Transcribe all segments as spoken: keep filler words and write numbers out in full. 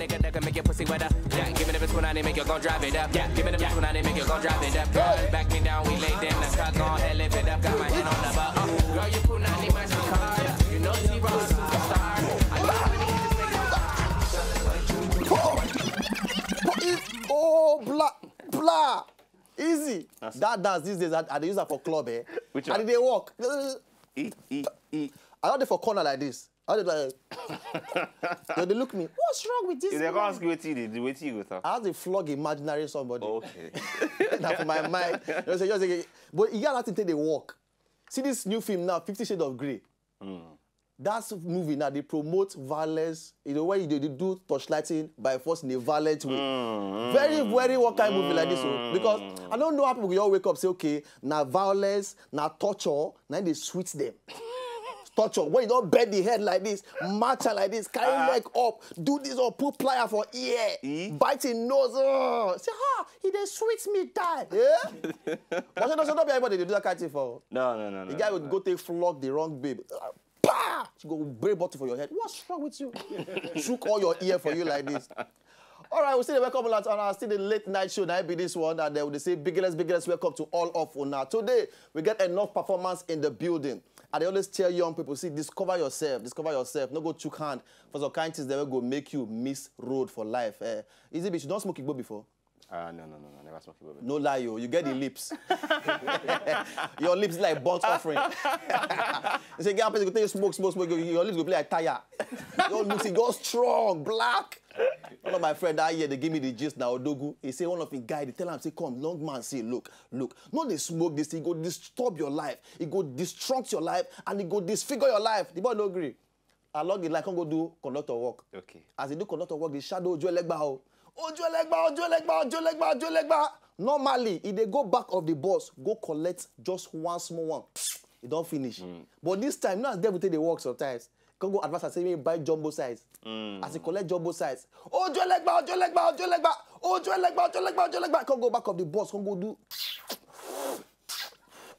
Nigga that can make your pussy wetter. Yeah, give me the bitch when I make you go drive it up. Yeah, give me the bitch when I make you go drive it up. Girl, back me down, we lay down. The cock on head, lift it up. Got my hand on the bar. Uh, girl, you put on in my car. You know she rock superstar. I love when you just make it. Oh, blah, blah. Easy. That dance these days, I, I dey use am for club, eh? Which I one? Dey walk. E, e, e. I don dey for corner like this. I dey like, they dey look me. What's wrong with this If they man? Ask you wetin you dey do, wetin you go talk. I have to flog imaginary somebody. Okay. Na for my mind. You know, say, just say, but e get that thing take dey work. See this new film now, Fifty Shades of Grey. That movie now, they promote violence. You know, when you dey do torchlighting by force in a violent way. Very, very what kind of movie like this? Oh? Because I don't know how people go all wake up say, okay, na violence, na torture, na dey sweet them. Torture, when you don't bend the head like this, match her like this, carry leg up, do this or put plier for ear, bite in nose. Oh. Say, ha, he dey sweet me die. Yeah? But you know, so not be everybody dey do that kind of thing for. No, no, no, no. The guy no, would no. Go take flog the wrong babe. Bah! She go break bottle for your head. What's wrong with you? Shook all your ear for you like this. All right, we still dey welcome you and I still the late night show. Now be this one, and then we say biggest, biggest welcome to all of una. Today we get enough performance in the building. I dey always tell young people, see, discover yourself, discover yourself. No go chook hand for some kind things that will go make you miss road for life. Eh, Easy bitch, you don't smoke igbo before? Ah, no, no, no, no, never smoke igbo. No lie, yo, you get the lips. Your lips like burnt offering. You say, girl, person go take smoke, smoke, smoke. Your lips go be like tire. Your lips, it go strong, black. One of my friend that year, they give me the gist now, Odogu. He say one of the guy, they tell him, say, come, long man, say, look, look. No, they smoke this thing, it go disturb your life. It go destruct your life, and it go disfigure your life. The boy no agree. I log in like, come go do conductor work. Okay. As they do conductor work, they shadow Ojo Elegba. Oh. Ojo Elegba, Ojo Elegba, Ojo Elegba, Ojo Elegba. Normally, if they go back of the bus, go collect just one small one. It don't finish. But this time, now as devil take the work sometimes. Come go advance and say, me buy jumbo size. As he collect jumbo size. Ojo Elegba, Ojo Elegba, Ojo Elegba. Ojo Elegba, Ojo Elegba, Ojo Elegba. Come go back of the bus, come go do.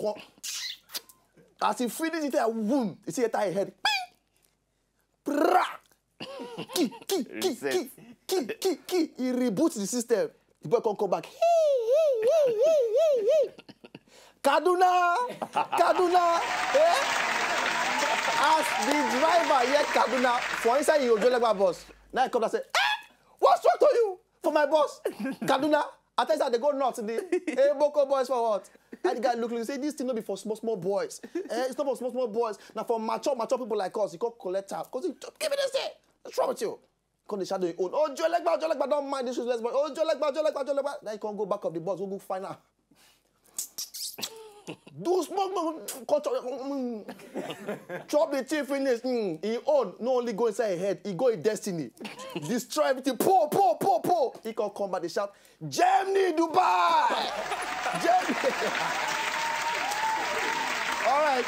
Come. As he finish it, boom. You see it, head. Pra! Ki, ki, ki, Reset. Ki, ki, ki, ki. He reboots the system. The boy can't come back. Hee, hee, hee, hee, hee, hee. Kaduna! Kaduna! Eh? As the driver hear Kaduna for inside your Ojo Elegba bus, now he come and say, eh? What's wrong to you for my bus? Kaduna? I tell you, they go nuts. The hey, Boko boys for what? And the guy look, look, say, this thing not be for small, small boys. Eh, it's not for small, small boys. Now for mature, mature people like us, you go collect out. Because you give me this thing. What's wrong with you? Come the shadow your own. Oh, Joe Legba, Joe Legba, don't mind this useless boy. Oh, Joe Legba, Joe Legba, Joe Legba. Now you can't go back of the bus, go, go find out. Do smoke, smoke, come chop, chop the thing finish. Mm. He own, no only go inside his head, he go in destiny. Destroy everything. Poor, poor, poor, poor. He can come back, they shout, Germany, Dubai! Germany! All right.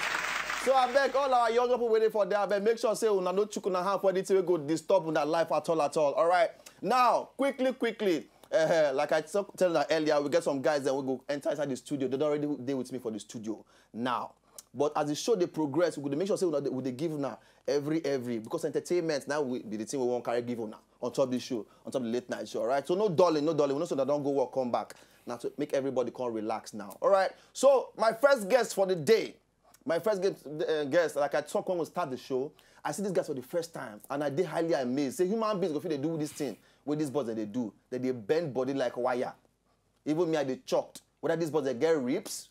So I beg all our young people waiting for there, I beg make sure say una no chook una hand for anything wey go disturb una life at all, at all. All right. Now, quickly, quickly, uh, like I t- tell you earlier, we get some guys that will go enter inside the studio. They don't already dey with me for the studio now. But as the show dey progress, we go dey make sure say we dey give una every, every, because entertainment now we be the thing we wan carry give una on top the show, on top the late night show. All right. So no darling, no darling. We know so that don't go work, come back now to make everybody come relax now. All right. So my first guest for the day, my first guest, uh, guest, like I talk when we start the show, I see this guy for the first time, and I did highly amazed. Say human beings go fit dey do this thing, what these boys that they do, that they bend body like wire. Even me, I dey shocked. Whether these boys they get ribs,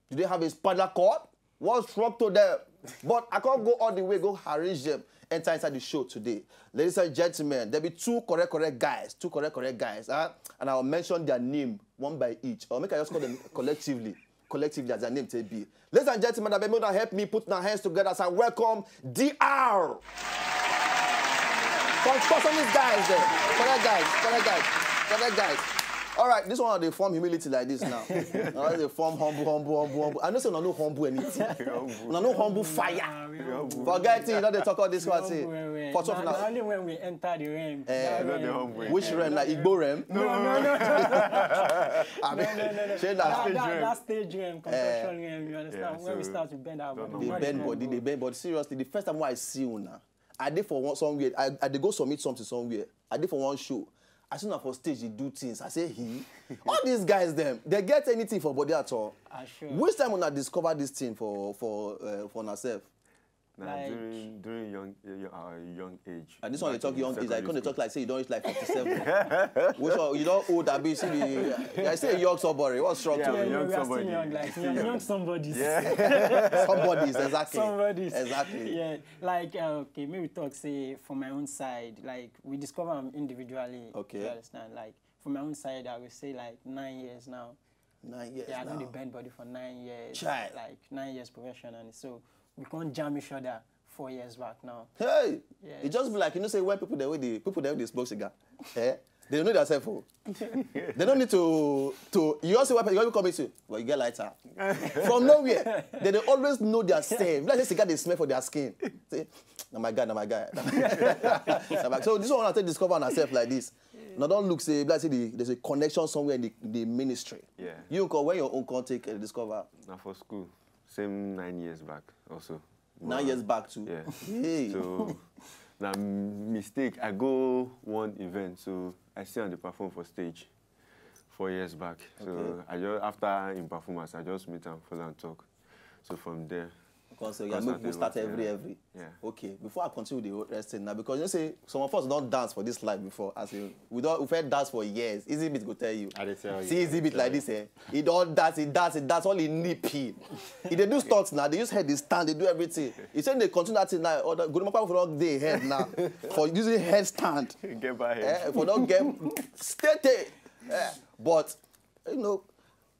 do they have a spinal cord? What's wrong to them? But I can't go all the way, go arrange them, enter inside the show today. Ladies and gentlemen, there be two correct, correct guys, two correct, correct guys, huh? And I'll mention their name one by each. Or make I just call them collectively. Collectively as their name take be. Ladies and gentlemen, I beg make una help me put our hands together as I welcome D R. Contortionist guys there. Correct guys, correct guys, correct guys. All right, this one they form humility like this now. Now they form humble, humble, humble, humble. I know say una no humble anything. Una no humble fire. Forget it, you know they talk all this one. Say, for na, na only when we enter the realm. Eh, That realm. Which realm? Like Igbo realm? No, no, no. I mean, No, no, no, no. Shey That, na that, that stage realm, contortion realm, you understand? Yeah, When we so start to bend our don't body. They know. bend body, they bend body. Seriously, the first time when I see una, I dey for one somewhere, I, I dey go submit something somewhere. I dey for one show. I see una for stage dey do things. I say, "He?" All these guys dem, they get anything for body at all? I sure. Which time una discover this thing for for uh, for una sef? Na Like- during during young uh, young age. And this one dey Back talk in young age. I secondary come dey school. Talk like say you don reach like fifty-seven. Which one? You don old, abi? See the, I say young somebody. What's wrong Yeah, to Yeah, you? young we are still somebody. Young, like Still young, young. Young somebodies. Yeah. Somebody's, exactly. Somebody's. Exactly. Yeah, like uh, okay, maybe talk say for my own side, like we discover them individually. Okay. You understand? Like for my own side, I will say like nine years now. Nine years Yeah, I now. know the band body for nine years. Chai. Like nine years professionally. So we can't jam each other four years back now. Hey, Yes. It just be like, you know, say when people they wey dey people they wey dey smoke cigar, eh? They don't know themselves. Oh. They don't need to to. You also when you come into, well, you get lighter from nowhere. They dey always know their self. Like say cigar they smell for their skin. Say, "Na my guy, na my guy." Na my guy. So this one I take discover on herself like this. Now don't look say, like say the, there's a connection somewhere in the, the ministry. Yeah. You call when your own come take uh, discover. Na for school, same nine years back also. Nine years back too. Yeah. Hey. So na mistake. I go one event, so I see am dey perform for stage four years back. So Okay. I just after in performance, I just meet am, follow am talk. So from there, Because uh, Because make I people dey start work, every yeah. every. Yeah. Okay, before I continue the whole rest thing now, because you know say some of us don't dance for this life before. As in, we don't we first dance for years. Easy beat go tell you. I dey tell you, See I easy dey beat tell like you. This, eh? He don't dance, he dance, he dance. All he nippy. He dey do stunts now. They use head, they stand, they do everything. He said they continue that thing now. Or the good for don't dey head now for using head stand. Get by head. Eh, for don't get stay there. Eh, but you know,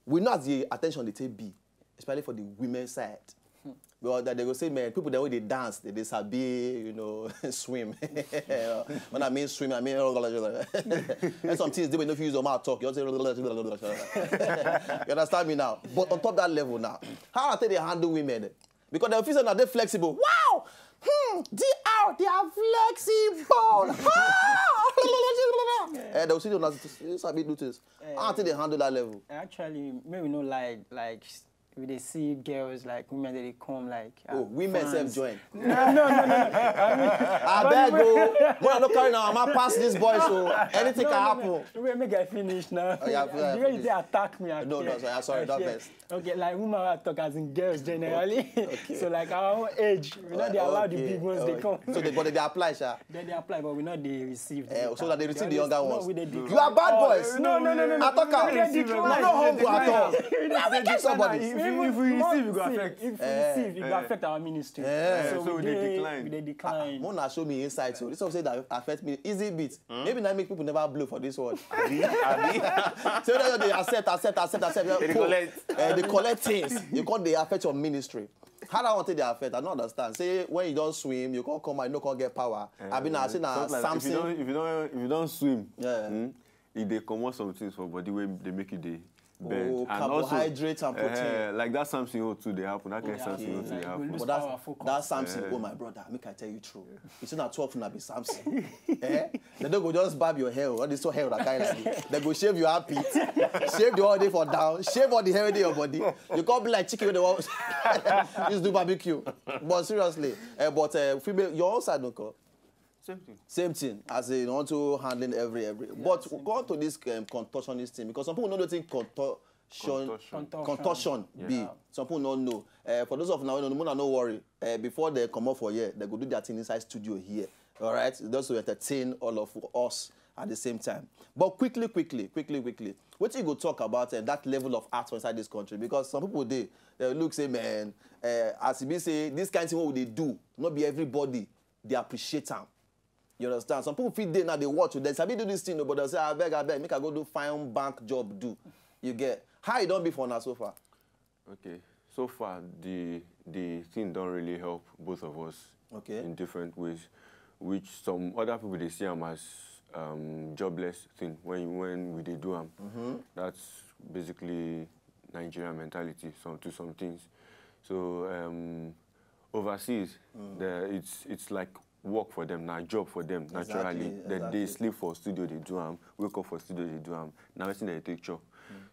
we know as the attention they take be, especially for the women side. Well, that they go say, man, people that way they dance, they, they sabi, you know, swim. When I mean swim, I mean and some things they will not use them out talk. You say, you understand me now? But on top that level now, how are they handle women? Because they feel say now they flexible. Wow! Hmm, D R, they are flexible. And they'll see them as you sabi do things. How are they handle that level? Actually, maybe no lie, like we dey see girls like women that they come like. Oh, uh, women fans. Self join. No, no, no, no, no. I mean, I beg you, when I don't carry now, I'm pass this boy, so anything no, can no, happen. No. Wait, make I finish now. Oh, yeah, yeah, The way finish. They attack me. I No, no, fear. sorry, sorry, I don't fear. vex. Okay, like woman I talk as in girls generally. So like our own age, we not they allow the Okay, big ones they okay. come. So they, but they apply, sha. Then they apply, but we not they receive. Eh, so that they receive the always- younger no, ones. We they You decline. are bad boys. No, no, no, no, no. I talk out. We dey decline. No humble at all. If, Why we get somebody? Even if we more- receive, we go see, affect. If we Eh. receive, it go affect our ministry. Eh. So, So we we dey dey decline. We dey decline. Mona show me insight, so this one say that affect me. Easy beat. Maybe not make people never blow for this one. Abi, abi. So that they accept, accept, accept, accept. They collect. Uh, they collect things. You can't they affect your ministry. How that one take they affect? I don't understand. Say when you don't swim, you can't come out, you no can't get power. I been I say na Sometimes if you Samson. don't if you don't if you don't swim, Yeah. hmm, e dey comot some things for body wey dey make you dey bend. Oh, And also, carbohydrate and protein. Eh, like that Samson own too dey happen. That kind Yeah, Samson own too like, dey we happen. lose But that, power, focus. That Samson, Eh. Oh my brother, make I tell you true. You see that twelve na be Samson. Eh? They don't go just barb your hair. All this so hair that kind of thing. They go shave your armpit, shave the whole day for down, shave all the hair in your body. You can't be like chicken with the wall. Just do barbecue. But seriously, eh, but uh, female, your own side don't call. Same thing. Same thing as in on to handling every every. But same go on to this um, contortionist thing because some people don't think contortion Contortion. Contortion. contortion Yeah. be. Some people don't know. Uh, for those of now, no, no worry. Uh, before they come up for here, they go do their thing inside studio here. All right, just to entertain all of us at the same time. But quickly, quickly, quickly, quickly, what you go talk about uh, that level of art inside this country? Because some people they they look say, man, uh, as we say, this kind of thing what they do, not be everybody they appreciate them. You understand? Some people feel they now they watch you. They sabi do this thing, but they say, I beg, I beg, make I go do fine bank job do. You get how you don't be for now so far. Okay. So far, the the thing don't really help both of us Okay. in different ways, which some other people they see them as um, jobless thing when when we they do them. That's basically Nigerian mentality. Some to some things. So um, overseas, the, it's it's like work for them, now job for them naturally. Exactly, That they exactly. Sleep for studio, they do them. Wake up for studio, they do them. Now it's in the take chop.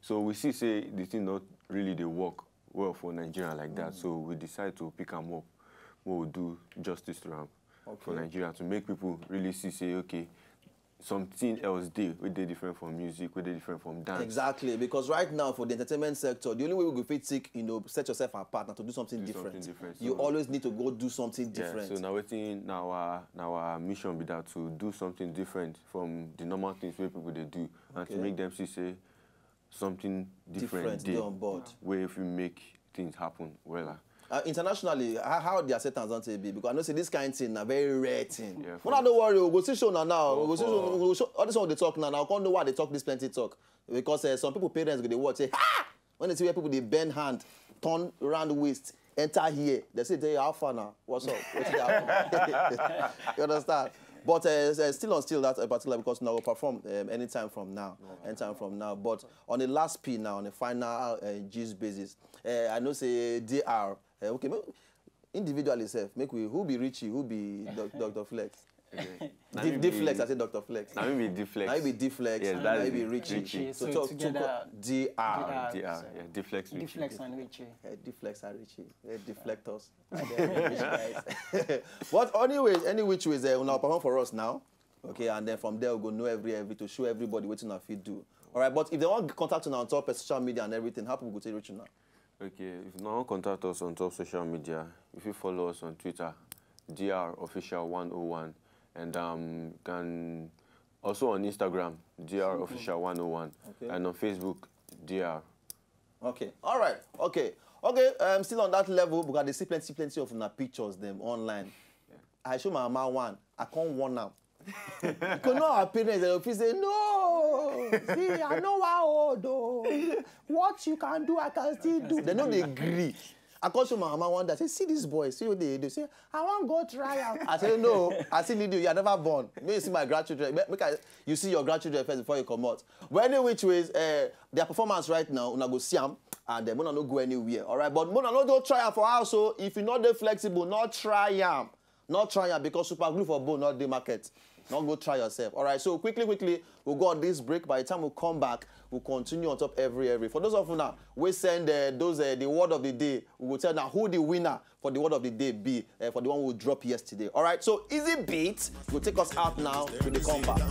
So we see say the thing not really they work well for Nigeria like that. So we decide to pick them up. We will do justice to them. for Nigeria to make people really see say, okay, something else dey wey dey different from music, wey dey different from dance. Exactly, because right now for the entertainment sector, the only way we go fit take, you know, set yourself apart na to do something Do different. Something different. You So- always need to go do something Yeah, different. so now wetin na our na our mission be that, to do something different from the normal things wey people dey do, and to Okay. make them see say something different Different dey dey on board. Wey if you make things happen wella. Uh, internationally, how, how the acceptance don take be? Because I know say this kind thing na very rare thing. Yeah, Una no worry, we go see show na now. We go see for- show, we go show, all this one dey talk now. Now come know why they talk this plenty talk, because uh, some people parents go dey watch say, "Ha!" When they see where people dey bend hand, turn round waist, enter here, they say, "Tell you how far now? What's up?" Wetin dey happen? You understand? But uh, uh, still on still that uh, particular, because now we'll perform um, anytime from now, anytime from now. But on the last P now, on a final uh, gist basis, uh, I know say D R. Uh, okay, make, individually sef, make we, who be Richie, who be doc, Doctor Flex? Na D, me D be- Flex, I say Doctor Flex. Na me be D Flex. Na you be D Flex, Yes, na that you is be it. Richie. Richie. So, So talk together- D R. D R. D R, yeah, D Flex Richie. D Flex and Richie. Hey, D Flex and Richie. Hey, deflect us. Rich guys. But anyways, any which ways, uh, una perform for us now. Okay, and then from there we go know every every to show everybody wetin una fit do. All right, but if they want contact una on top of social media and everything, how people go take reach una? Okay, if you want contact us on top social media, if you follow us on Twitter, D R Official one oh one, and um, you can also on Instagram, D R Official one oh one, Okay. And on Facebook, D R. Okay. All right. Okay. Okay. Um, still on that level, because they see plenty, plenty of una pictures them online. I show my mama one. I can't warn am. Because no, our parents they feel say no. See, I know how old though. What you can do, I can still do. They know they agree. I come show my mama one day. I say, "See this boy. See what they do." Say, "I want go try out." I say, "No, I still need you. You are never born. May you see my grandchildren. Make, make I, you see your grandchildren first before you come out." But any which ways, uh, their performance right now, una go see am, and then una no go anywhere. All right, but una no go try am for house. So if you not dey flexible, not try am, not try am, because super glue for bone not the market. Not go try yourself. All right, so quickly, quickly, we'll go on this break. By the time we come back, we'll continue on top every every. For those of you now, we send uh, those uh, the word of the day. We will tell now who the winner for the word of the day be uh, for the one we drop yesterday. All right, so easy beat will take us out now with the comeback.